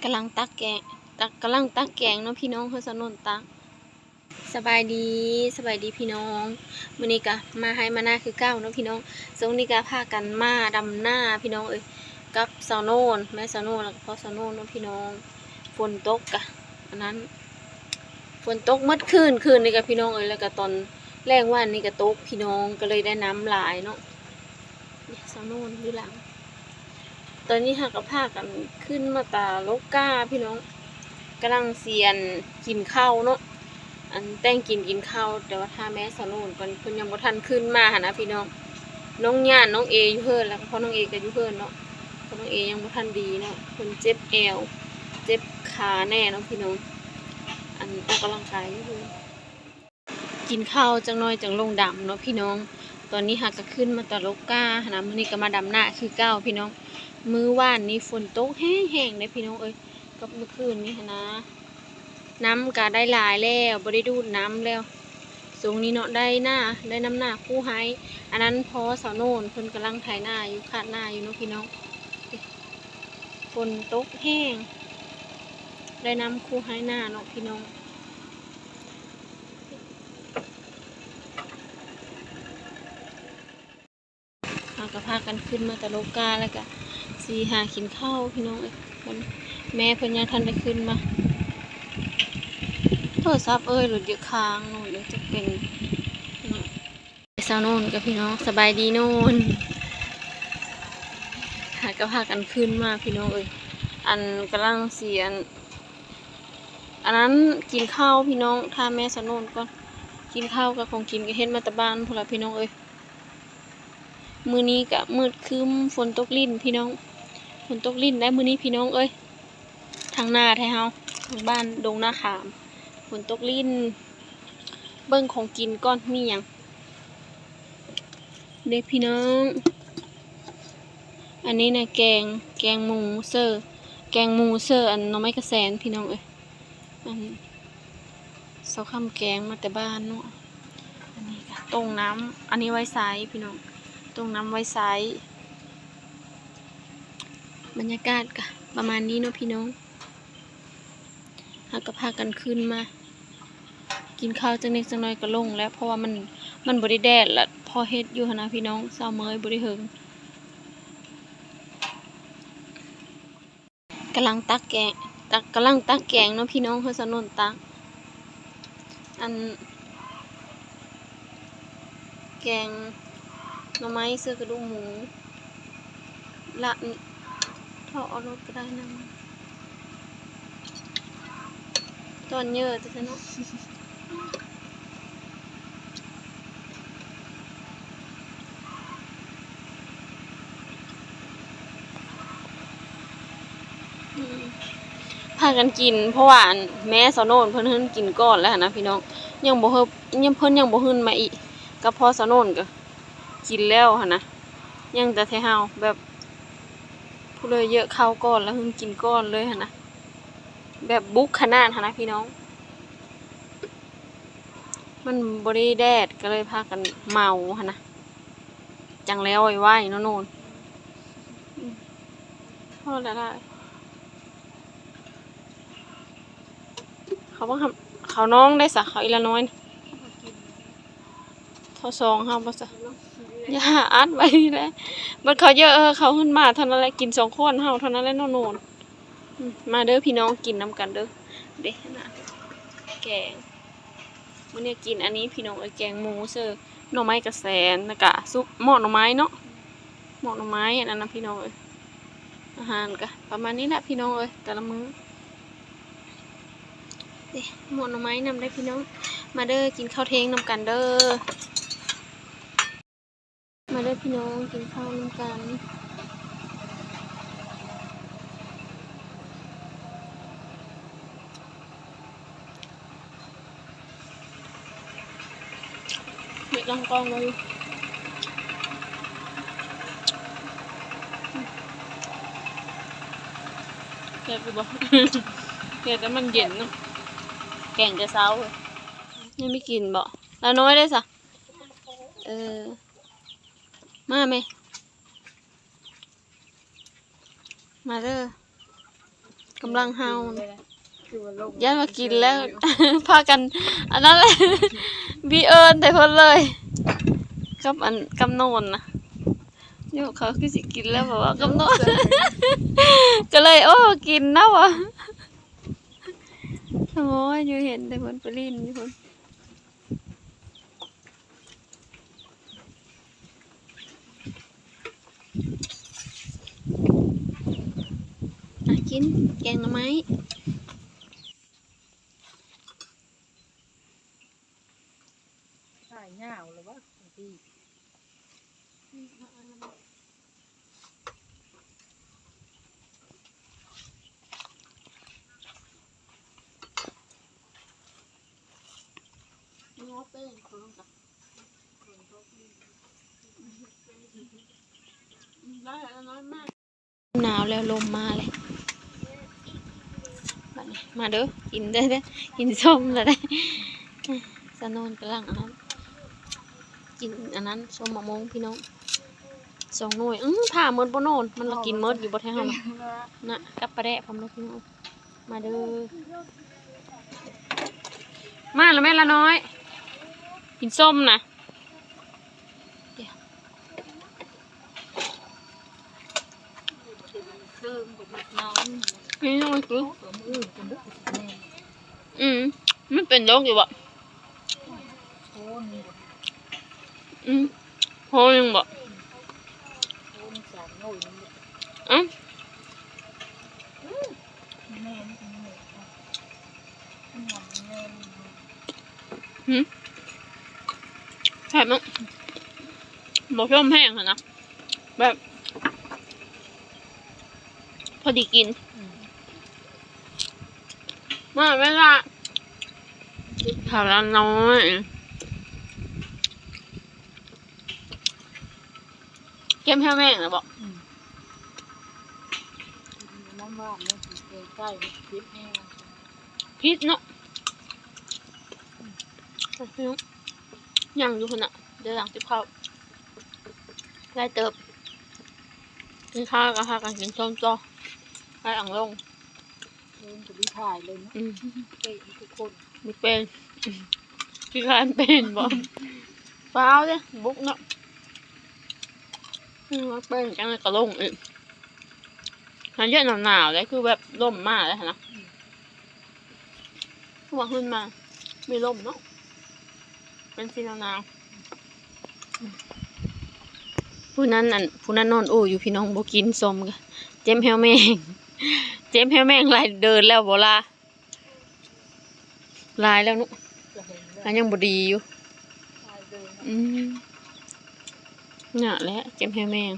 ກຳລັງຕັກແກງ ຕັກ ກຳລັງຕັກແກງເນາະພີ່ນ້ອງ ເຮົາສາວໂນນຕັກ. ສະບາຍດີ ສະບາຍດີພີ່ນ້ອງ ມື້ນີ້ກະມາໄຮ່ມານາຄືເກົ່າເນາະພີ່ນ້ອງ. ຊ່ວງນີ້ກະພາກັນມາດຳນາພີ່ນ້ອງເອີຍ ກັບສາວໂນນ ແມ່ສາວໂນນ ແລ້ວກະພໍ່ສາວໂນນເນາະພີ່ນ້ອງ. ຝົນຕົກກະ ອັນນັ້ນ ຝົນຕົກໝົດຄືນ ຄືນນີ້ກະພີ່ນ້ອງເອີຍ ແລ້ວກະຕອນແລງວານນີ້ກະຕົກພີ່ນ້ອງ ກະເລີຍໄດ້ນ້ຳຫຼາຍເນາະ. ນີ້ສາວໂນນຢູ່ຫຼັງ. ຕອນນີ້ເຮົາກະພາກັນຂຶ້ນມາຕາໂລກາພີ່ນ້ອງ ກຳລັງຊິ ອັນ ກິນເຂົ້າເນາະ ອັນ ແຕ່ງກິນ ກິນເຂົ້າ ແຕ່ວ່າຖ້າແມ່ສາວໂນນກ່ອນ ເພິ່ນຍັງບໍ່ທັນຂຶ້ນມາຫັ້ນນະພີ່ນ້ອງ. ນ້ອງຍ່ານ ນ້ອງເອຢູ່ເຮືອນ ແລ້ວກະພໍ່ນ້ອງເອກະຢູ່ເຮືອນເນາະ. ພໍ່ນ້ອງເອຍັງບໍ່ທັນດີເນາະ ເພິ່ນເຈັບແອວ ເຈັບຂາແດ່ເນາະພີ່ນ້ອງ ອັນ ອອກກຳລັງກາຍຢູ່ເຮືອນ. ກິນເຂົ້າຈັກໜ້ອຍຈັ່ງລົງດຳເນາະພີ່ນ້ອງ. ຕອນນີ້ເຮົາກະຂຶ້ນມາຕາໂລກາຫັ້ນນະ ມື້ນີ້ກະມາດຳນາຄືເກົ່າພີ່ນ້ອງ. ມື້ວານນີ້ຝົນຕົກແຮງໆເດ້ພີ່ນ້ອງເອີຍ ກັບມື້ຄືນນີ້ຫັ້ນນະ ນ້ຳກະໄດ້ຫຼາຍແລ້ວ ບໍ່ໄດ້ດູດນ້ຳແລ້ວ. ຊ່ວງນີ້ເນາະ ໄດ້ນາ ໄດ້ນຳນາຄູ່ໄຮ່ ອັນນັ້ນພໍ່ສາວໂນນ ເພິ່ນກຳລັງໄຖນາຢູ່ ຄາດນາຢູ່ເນາະພີ່ນ້ອງ. ຝົນຕົກແຮງ ໄດ້ນຳຄູ່ໄຮ່ນາເນາະພີ່ນ້ອງ. ເຮົາກະພາກັນຂຶ້ນມາຕາໂລກາ ແລ້ວກະຊິຫາກິນເຂົ້າພີ່ນ້ອງເອີຍ. ເພິ່ນ ແມ່ເພິ່ນຍັງທັນໄດ້ຂຶ້ນມາ. ໂທລະສັບເອີຍ ຫຼຸດຢາກຄ້າງໂນນເອີຍ ຈັກເປັນ ສາວໂນນກະພີ່ນ້ອງ ສະບາຍດີໂນນ. ຫາກະພາກັນຂຶ້ນມາພີ່ນ້ອງເອີຍ ອັນ ກຳລັງຊິ ອັນ ອັນນັ້ນ ກິນເຂົ້າພີ່ນ້ອງ ຖ້າແມ່ສາວໂນນກ່ອນ. ກິນເຂົ້າກະຂອງກິນກະເຮັດມາແຕ່ບ້ານພຸ້ນລະພີ່ນ້ອງເອີຍ. ມື້ນີ້ກະມືດຄຶ້ມ ຝົນຕົກລິນພີ່ນ້ອງ ຝົນຕົກລິນໄດ໋ມື້ນີ້ພີ່ນ້ອງເອີຍ. ທາງໜ້າໄທເຮົາ ທາງບ້ານດົງນາຂາມ ຝົນຕົກລິນ. ເບິ່ງຂອງກິນກ່ອນ ມີຫຍັງເດ້ພີ່ນ້ອງ. ອັນນີ້ນະ ແກງ ແກງໝູເຊີ ແກງໝູເຊີ ອັນ ໜໍ່ໄມ້ກະແສນພີ່ນ້ອງເອີຍ. ອັນ ສາວຄຳແກງມາແຕ່ບ້ານເນາະ. ອັນນີ້ກະຕົ້ມນ້ຳ ອັນນີ້ໄວ້ໃຊ້ພີ່ນ້ອງ ຕົ້ມນ້ຳໄວ້ໃຊ້. ບັນຍາກາດກະປະມານນີ້ເນາະພີ່ນ້ອງ. ເຮົາກະພາກັນຂຶ້ນມາກິນເຂົ້າຈັກນິດຈັກໜ້ອຍກະລົງແລ້ວ ເພາະວ່າມັນ ມັນບໍ່ໄດ້ແດດລະ ພໍເຮັດຢູ່ຫັ້ນນະພີ່ນ້ອງ ສາວເມີຍບໍ່ໄດ້ເຫິງ. ກຳລັງຕັກແກງ ຕັກ ກຳລັງຕັກແກງເນາະພີ່ນ້ອງ ເຮົາສາວໂນນຕັກ ອັນ ແກງໜໍ່ໄມ້ເຊີກະດູກໝູ ລະ ເທາະເອົາໂລດກະໄດ້ນະ ຕອນເຍີະແທ້ໆເນາະ. ອືມ ພາກັນກິນ ເພາະວ່າ ອັນ ແມ່ສາວໂນນເພິ່ນ ເພິ່ນກິນກ່ອນແລ້ວຫັ້ນນະພີ່ນ້ອງ ຍັງບໍ່ເຮີ ຍັງ ເພິ່ນຍັງບໍ່ຫຶ້ນມາອີກ ກະພໍ່ສາວໂນນກະກິນແລ້ວຫັ້ນນະ ຍັງແຕ່ໄທເຮົາ ແບບ ຜູ້ເລີຍເຍີະເຂົ້າກ່ອນ ລະຫຶ້ນກິນກ່ອນເລີຍຫັ້ນນະ ແບບບຸກຂະໜາດຫັ້ນນະພີ່ນ້ອງ. ມັນບໍ່ໄດ້ແດດ ກະເລີຍພາກັນເມົາຫັ້ນນະ ຈັ່ງແລ້ວໄວໆເນາະໂນນ. ອືມ ພໍແລ້ວລະ ເຂົາວ່າ ເຂົານ້ອງໄດ້ສະ ເຂົາອີ່ລະນ້ອຍ ເຂົາສອງເຮົາບໍ່ສະ ຢ່າອັດໄວ້ນີ້ແຫຼະ ບັດເຂົາເຍີະ ເອີ ເຂົາຫຶ້ນມາເທົ່ານັ້ນແຫຼະ ກິນສອງຄົນເຮົາເທົ່ານັ້ນແຫຼະເນາະໂນນ. ອືມ ມາເດີພີ່ນ້ອງ ກິນນຳກັນເດີ ເດ້ນະ ແກງ ມື້ນີ້ກິນອັນນີ້ພີ່ນ້ອງເອີຍ ແກງໝູເຊີ ໜໍ່ໄມ້ກະແສນ ແລ້ວກະຊຸບ ໝໍ້ໜໍ່ໄມ້ເນາະ ໝໍ້ໜໍ່ໄມ້ ອັນນັ້ນນະພີ່ນ້ອງເອີຍ. ອາຫານກະປະມານນີ້ແຫຼະພີ່ນ້ອງເອີຍ ແຕ່ລະມື້ ເດ້ ໝໍ້ໜໍ່ໄມ້ນຳໄດ໋ພີ່ນ້ອງ. ມາເດີ ກິນເຂົ້າທ່ຽງນຳກັນເດີ. ມາເດີພີ່ນ້ອງ ກິນເຂົ້ານຳກັນ. ເຮັດລອງກອງເລີຍ ແຊບຢູ່ບໍ່? ແຊບ ແຕ່ມັນເຢັນເນາະ ແກງແຕ່ເຊົ້າເລີຍ. ຍັງມີກິນບໍ່? ລາວນ້ອຍເດ້ສະ ເອີ ມາແມ່ ມາເດີ. ກຳລັງເຫົ່າ ຢ້ານວ່າກິນແລ້ວ ພາກັນອັນນັ້ນແຫຼະ ບີເອີ້ນແຕ່ເພິ່ນເລີຍ ກັບອັນ ກັບໂນນນະ ໂຍກເຂົາຄືຊິກິນແລ້ວ ເພາະວ່າກັບໂນນ ກໍເລີຍ ໂອ້ ກິນນຳວ່າ ໂອ້ຍ ຢູ່ເຫັນແຕ່ເພິ່ນໄປຫຼິ້ນຢູ່ພຸ້ນ. ອ່ະ ກິນແກງໜໍ່ໄມ້ ສາຍຍາວແລ້ວວະ ໜາວແລ້ວ ລົມມາເລີຍ ບາດນີ້ ມາເດີ ກິນເດີ ກິນສົ້ມແລ້ວເດ້ ສາວໂນນກຳລັງອັນນັ້ນ ກິນອັນນັ້ນ ສົ້ມໝາກໂມງພີ່ນ້ອງ ສອງໜ່ວຍ ອື້ ຜ່າໝົດບໍ່ໂນນ ມັນລະກິນໝົດຢູ່ບໍ່ແທ້ເຮົານະ ນະ ກັບປາແດະພ້ອມເດີພີ່ນ້ອງ. ມາເດີ ມາລະແມ່ລະນ້ອຍ ກິນສົ້ມນະ ກິນນ້ອຍ ອືມ ມັນເປັນດອກຢູ່ບໍ່? ອືມ ໂຮໜຶ່ງບໍ່? ເອົ້າ ຫືມ ແຊບເນາະ ບໍ່ສົ້ມແຮງຫັ້ນນະ ແບບ ພໍດີກິນ ມາເວລາ ເຂົ້າລາວນ້ອຍ ເກັບແຮວແມງແລ້ວບໍ່? ອືມ ນ້ຳຫວານເນາະ ແກງໄກ່ ເກັບແຮວ ຜິດເນາະ ຍັງຢູ່ພຸ້ນນະ ເດີຫຼັງຕິບເຂົ້າ ຫຼາຍເຕີບ ກິນຂ້າວກໍພາກັນກິນສົ້ມຕໍ່ ໄປອັງລົງ ເອີ ກໍບໍ່ຖ່າຍເລີຍເນາະ ອືມ ເຕະທຸກຄົນ ບໍ່ເປັນ ຂີ້ຄ້ານເປັນບໍ່? ຟ້າວເດ້ ບຸກເນາະ ອືມ ເປັນຈັ່ງໃດກໍລົງອີກ ຫາເຢັນໜາວໆ ແລ້ວຄືແບບລົມມາແລ້ວຫັ້ນນະ ອືມ ຄືວ່າຂຶ້ນມາມີລົມເນາະ ເປັນສີໜາວໆ ຜູ້ນັ້ນ ອັນ ຜູ້ນັ້ນນອນໂອຢູ່ ພີ່ນ້ອງ ບໍ່ກິນສົ້ມ ເຈັບແຮວແມງ ເຈັບແຮວແມງ ຫຼາຍເດີນແລ້ວບໍ່ລະ ຫຼາຍແລ້ວເນາະ ອັນຍັງບໍ່ດີຢູ່ ອືມ ນະແຫຼະ ເຈັບແຮວແມງ.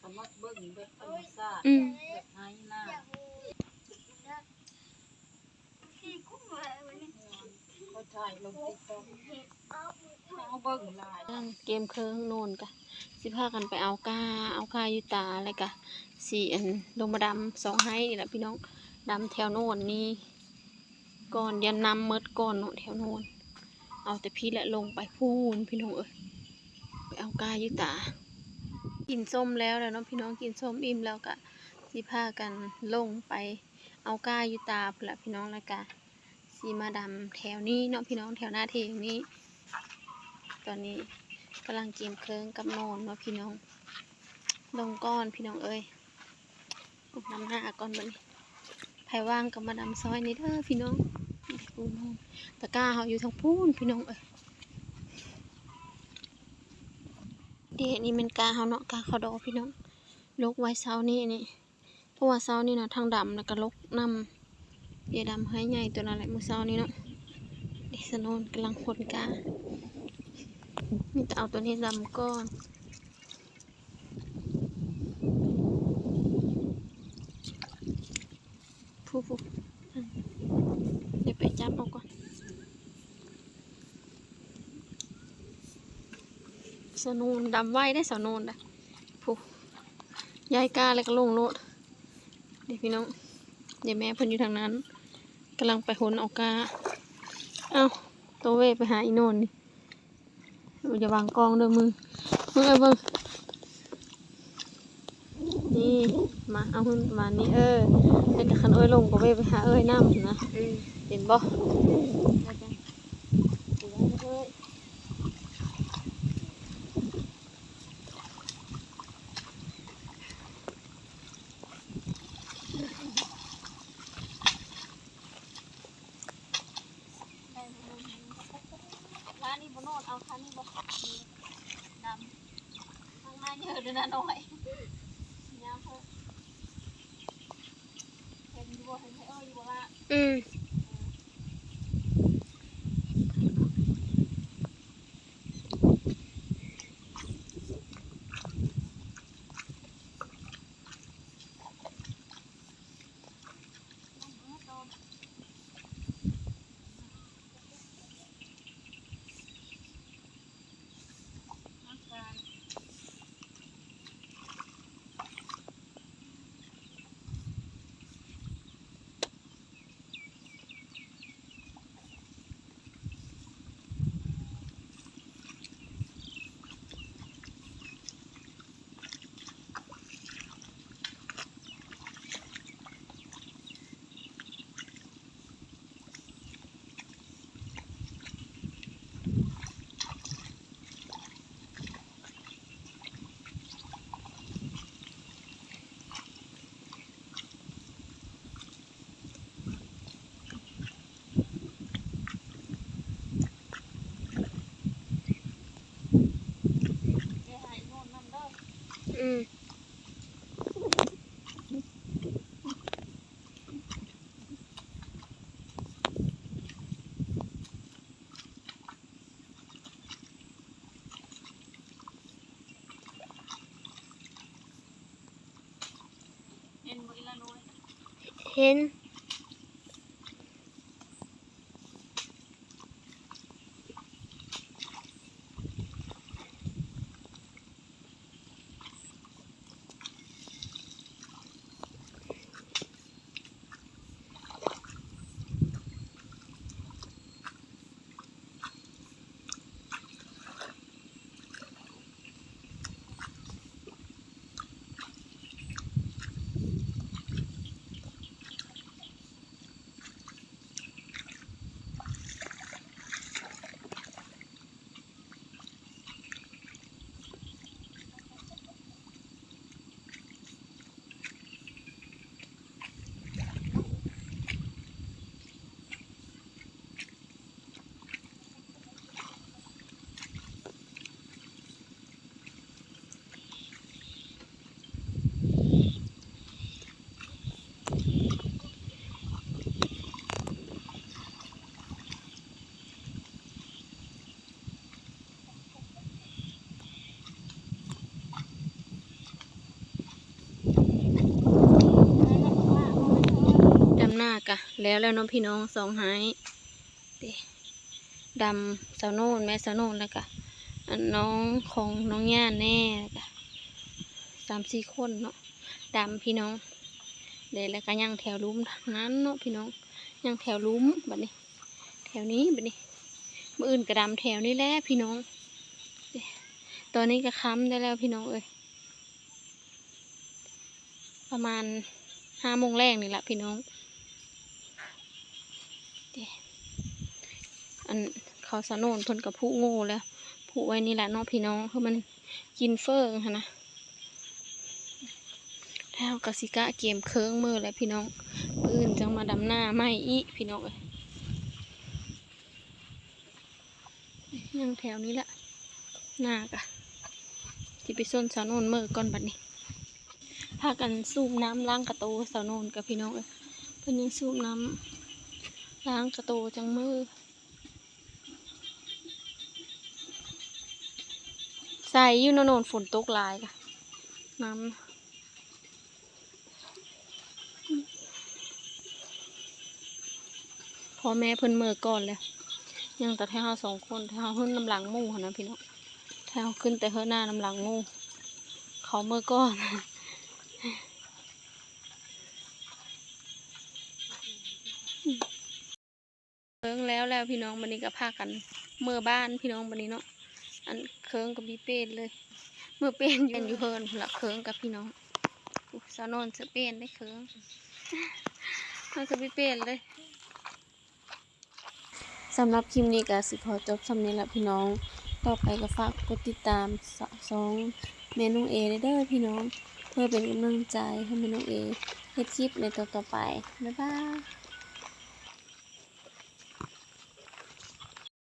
ກະມັກເບິ່ງແບບທຳມະຊາດ ອືມ ແບບໄຮ່ນາ ຂ້ອຍຖ່າຍລົງຕິກຕັອກ ເຮົາເບິ່ງຫຼາຍ ເກມເຄິ່ງໂນນກະຊິພາກັນໄປເອົາກ້າ ເອົາກ້າຢູ່ຕາ ແລ້ວກະຊິ ອັນ ລົງມາດຳສອງໄຮ່ນີ້ແຫຼະພີ່ນ້ອງ ດຳແຖວໂນນນີ້ ກ່ອນ ຢ້ານນ້ຳໝົດກ່ອນເນາະ ແຖວໂນ້ນ ເອົາແຕ່ພີ້ແຫຼະ ລົງໄປພຸ້ນພີ່ນ້ອງເອີຍ ໄປເອົາກ້າຢູ່ຕາ ກິນສົ້ມແລ້ວແລ້ວເນາະພີ່ນ້ອງ ກິນສົ້ມອີ່ມແລ້ວກະຊິພາກັນລົງໄປເອົາກ້າຢູ່ຕາພຸ້ນລະພີ່ນ້ອງ ແລ້ວກະຊິມາດຳແຖວນີ້ເນາະພີ່ນ້ອງ ແຖວໜ້າເຖງນີ້ ຕອນນີ້ກຳລັງກຽມເຄື່ອງກັບນອນເນາະພີ່ນ້ອງ ລົງກ່ອນພີ່ນ້ອງເອີຍ. ອອກນຳໜ້າກ່ອນບັດນີ້ ໃຜວ່າງກໍມາດຳຊ່ອຍແດ່ເດີພີ່ນ້ອງ. ຕະກ້າເຮົາຢູ່ທາງພຸ້ນພີ່ນ້ອງເອີຍ. ເດ ນີ້ແມ່ນກ້າເຮົາເນາະ ກ້າເຂົ້າດອກພີ່ນ້ອງ ລົກໄວ້ເຊົ້ານີ້ນີ້ ເພາະວ່າເຊົ້ານີ້ນະ ທັງດຳແລ້ວກໍລົກນຳ. ເດ ດຳໄຮ່ໃຫຍ່ຕົວນັ້ນແຫຼະມື້ເຊົ້ານີ້ເນາະ. ເດ ສະໂນນກຳລັງຂົນກ້າ ມີແຕ່ເອົາຕົວນີ້ດຳກ່ອນ. ຜູ້ໆ ດຽວໄປຈັບເອົາກ່ອນ. ສະໂນນດຳໄວເດ້ ສະໂນນນະ ຜູ້ ຍ້າຍກ້າແລ້ວກໍລົງໂລດ. ເດ ພີ່ນ້ອງ ເດ ແມ່ເພິ່ນຢູ່ທາງນັ້ນ ກຳລັງໄປຫົນເອົາກ້າ. ເອົ້າ ໂຕເວໄປຫາອີໂນນນີ້. ຢ່າວາງກ້ອງເດີມຶງ ເບິ່ງເອີຍເບິ່ງ ນີ້ ມາ ເອົາຂຶ້ນປະມານນີ້ ເອີ ແລ້ວກໍຄັນເອີຍລົງກໍແວ່ໄປຫາເອີຍນຳນະ ເອີ ເຫັນບໍ່? ວ່ານີ້ບໍ່ໂນດ ເອົາຄັນນີ້ບໍ່ ດຳ ທາງໜ້າເຍີະເດີນານ້ອຍ ຍາມເພິ່ນ ເຫັນຢູ່ບໍ່ ເຫັນໃຫ້ເອີຍຢູ່ບໍ່ລະ? ອືມ. ອືມ. ເຫັນບໍ່ອີ່ຫຼ້ານ້ອຍ? ເຫັນ. ດຳນາກະແລ້ວແລ້ວເນາະພີ່ນ້ອງ ສອງໄຮ່ ເດ້ ດຳສາວໂນນ ແມ່ສາວໂນນ ແລ້ວກະ ອັນ ນ້ອງຂອງນ້ອງຍ່ານແດ່ ແລ້ວກະ ສາມສີ່ຄົນເນາະ ດຳພີ່ນ້ອງ ເດ້ ແລ້ວກະຍັງແຖວລຸ່ມທາງນັ້ນເນາະພີ່ນ້ອງ ຍັງແຖວລຸ່ມບັດນີ້ ແຖວນີ້ບັດນີ້ ມື້ອື່ນກະດຳແຖວນີ້ແຫຼະພີ່ນ້ອງ ເດ້ ຕອນນີ້ກະຄ່ຳໄດ້ແລ້ວພີ່ນ້ອງເອີຍ. ປະມານຫ້າໂມງແລງນີ້ລະພີ່ນ້ອງ ເດ້ ອັນ ເຂົາສາວໂນນເພິ່ນກະຜູໂງ່ແລ້ວ ຜູໄວ້ນີ້ລະເນາະພີ່ນ້ອງ ຄືມັນກິນເຝີຫັ້ນນະ ແລ້ວເຮົາກະຊິກະກຽມເຄື່ອງມື້ແຫຼະພີ່ນ້ອງ ມື້ອື່ນຈັ່ງມາດຳນາໃໝ່ອີກພີ່ນ້ອງເອີຍ. ຍັງແຖວນີ້ແຫຼະ ນາກະ ຊິໄປຊົນສາວໂນນເມືອກ່ອນບັດນີ້ ພາກັນສູບນ້ຳລ້າງກະໂຕ ສາວໂນນກະພີ່ນ້ອງເອີຍ ເພິ່ນຍັງສູບນ້ຳລ້າງກະໂຕຈັ່ງເມືອ ໃສຢູ່ເນາະໂນນ ຝົນຕົກຫຼາຍກະ ນ້ຳ ພໍ່ແມ່ເພິ່ນເມືອກ່ອນແລ້ວ ຍັງແຕ່ແຕ່ເຮົາສອງຄົນ ແຕ່ເຮົາຂຶ້ນນຳຫຼັງໝູ່ຫັ້ນນະພີ່ນ້ອງ ແຕ່ເຮົາຂຶ້ນແຕ່ເຮີ້ໜ້ານຳຫຼັງໝູ່ ເຂົາເມືອກ່ອນ. ເບິ່ງແລ້ວແລ້ວພີ່ນ້ອງ ບັດນີ້ກະພາກັນເມືອບ້ານພີ່ນ້ອງ ບັດນີ້ເນາະ ອັນເຄີງກໍບໍ່ເປັນເລີຍ ເມືອເປັນຢູ່ ຢູ່ເຮືອນພຸ້ນລະ ເຄີງກັບພີ່ນ້ອງ. ໂອ້ ສາວນວນສະເປັນໄດ້ເຄີງ ມັນກໍບໍ່ເປັນເລີຍ. ສຳລັບຄລິບນີ້ກໍຊິຂໍຈົບສ່ຳນີ້ລະພີ່ນ້ອງ. ຕໍ່ໄປກໍຝາກກົດຕິດຕາມຊ່ອງແມ່ນ້ອງເອເດີພີ່ນ້ອງ ເພື່ອເປັນກຳລັງໃຈໃຫ້ແມ່ນ້ອງເອເຮັດຄລິບໃນຕໍ່ໆໄປ. ບາຍບາຍ.